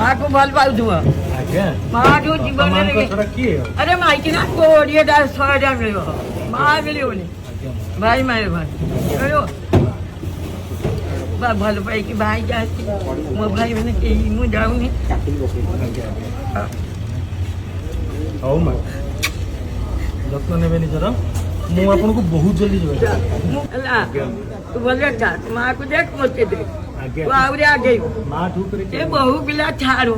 ମାକୁ ଭଲ ପାଉଥିବ। ଆଜ୍ଞା। ମାଠୁ ବାପା ଜୀବନରେ ମାଙ୍କ ଛଡା କିଏ ଆଉ? ଆରେ, ମାଇକିନା 20ଟା 100ଟା ମିଳିବ, ମା ମିଳିବନି। ଆଜ୍ଞା। ଭାଇ ମାରିବ, ମିଳିବ ବା? ଭଲ ପାଇକି ଭାଇକି ଆସିଛି। ମୋ ଭାଇ ମାନେ କେହି, ମୁଁ ଯାଉନି। ଆଜ୍ଞା ଆଜ୍ଞା ହଉ ମା, ଯତ୍ନ ନେବେ ନିଜର। ମୁଁ ଆପଣଙ୍କୁ ବହୁତ ଜଲ୍ଦି ଯୋଗାଯୋଗ କରିବି। ମୁଁ ହେଲା, ତୁ ଭଲରେ ଥା। ତୁ ମାକୁ ଦେଖ, ମୋତେ ଦେଖ। ଆଜ୍ଞା। ତୁ ଆହୁରି ଆଗେଇବୁ। ମା ଠୁ କରି ଏ ବହୁ ପିଲା ଛାଡୁ।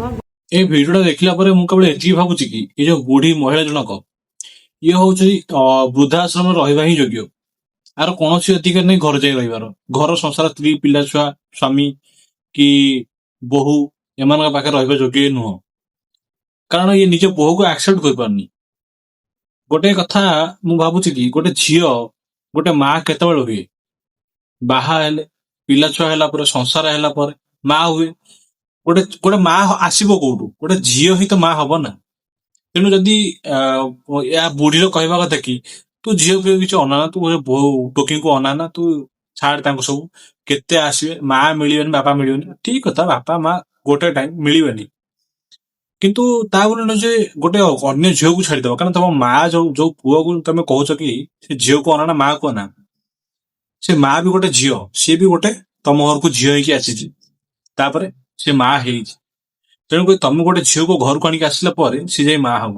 ଏ ଭିଡିଓଟା ଦେଖିଲା ପରେ ମୁଁ କେବଳ ଏତିକି ଭାବୁଛି କି ଏ ଯୋଉ ବୁଢୀ ମହିଳା ଜଣକ, ଇଏ ହଉଛି ବୃଦ୍ଧାଶ୍ରମରେ ରହିବା ହିଁ ଯୋଗ୍ୟ। ଆର କୌଣସି ଅଧିକାର ନାହିଁ ଘରେ ଯାଇ ରହିବାର। ଘର ସଂସାର, ସ୍ତ୍ରୀ, ପିଲା ଛୁଆ, ସ୍ୱାମୀ କି ବୋହୂ, ଏମାନଙ୍କ ପାଖରେ ରହିବା ଯୋଗ୍ୟ ଇଏ ନୁହଁ। କାରଣ ଇଏ ନିଜ ବୋହୂକୁ ଆକ୍ସେପ୍ଟ କରିପାରୁନି। ଗୋଟେ କଥା ମୁଁ ଭାବୁଛି କି ଗୋଟେ ଝିଅ ଗୋଟେ ମା କେତେବେଳେ ହୁଏ? ବାହା ହେଲେ, ପିଲା ଛୁଆ ହେଲା ପରେ, ସଂସାର ହେଲା ପରେ ମା ହୁଏ। ଗୋଟେ ଗୋଟେ ମା ଆସିବ କୋଉଠୁ? ଗୋଟେ ଝିଅ ହିଁ ତ ମା ହବ ନା। ତେଣୁ ଯଦି ଏହା ବୁଢୀର କହିବା କଥା କି ତୁ ଝିଅ ଫିଅ କିଛି ଅନାନା, ତୁ ଗୋଟେ ବୋହୂ ଟୋକିଙ୍କୁ ଅନାନା, ତୁ ଛାଡ ତାଙ୍କୁ ସବୁ, କେତେ ଆସିବେ, ମା ମିଳିବେନି, ବାପା ମିଳିବେନି। ଠିକ କଥା, ବାପା ମା ଗୋଟେ ଟାଇମ ମିଳିବେନି। କିନ୍ତୁ ତା ବୋଲି ନୁହେଁ ଯେ ଗୋଟେ ଅନ୍ୟ ଝିଅକୁ ଛାଡିଦବ। କାରଣ ତମ ମା ଯୋଉ ଯୋଉ ପୁଅକୁ ତମେ କହୁଛ କି ସେ ଝିଅକୁ ଅନାନା, ମାକୁ ଅନା, ସେ ମା ବି ଗୋଟେ ଝିଅ। ସିଏ ବି ଗୋଟେ ତମ ଘରକୁ ଝିଅ ହେଇକି ଆସିଛି, ତାପରେ ସେ ମା ହେଇଛି। ତେଣୁକରି ତମେ ଗୋଟେ ଝିଅକୁ ଘରକୁ ଆଣିକି ଆସିଲା ପରେ ସେ ଯାଇ ମା ହବ।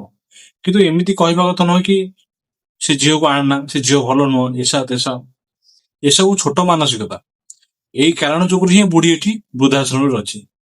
କିନ୍ତୁ ଏମିତି କହିବା କଥା ନୁହେଁ କି ସେ ଝିଅକୁ ଆଣନା, ସେ ଝିଅ ଭଲ ନୁହଁ, ଏସା ତେସା। ଏସବୁ ଛୋଟ ମାନସିକତା। ଏଇ କାରଣ ଯୋଗୁରୁ ହିଁ ବୁଢୀ ଏଠି ବୃଦ୍ଧାଶ୍ରମରେ ଅଛି।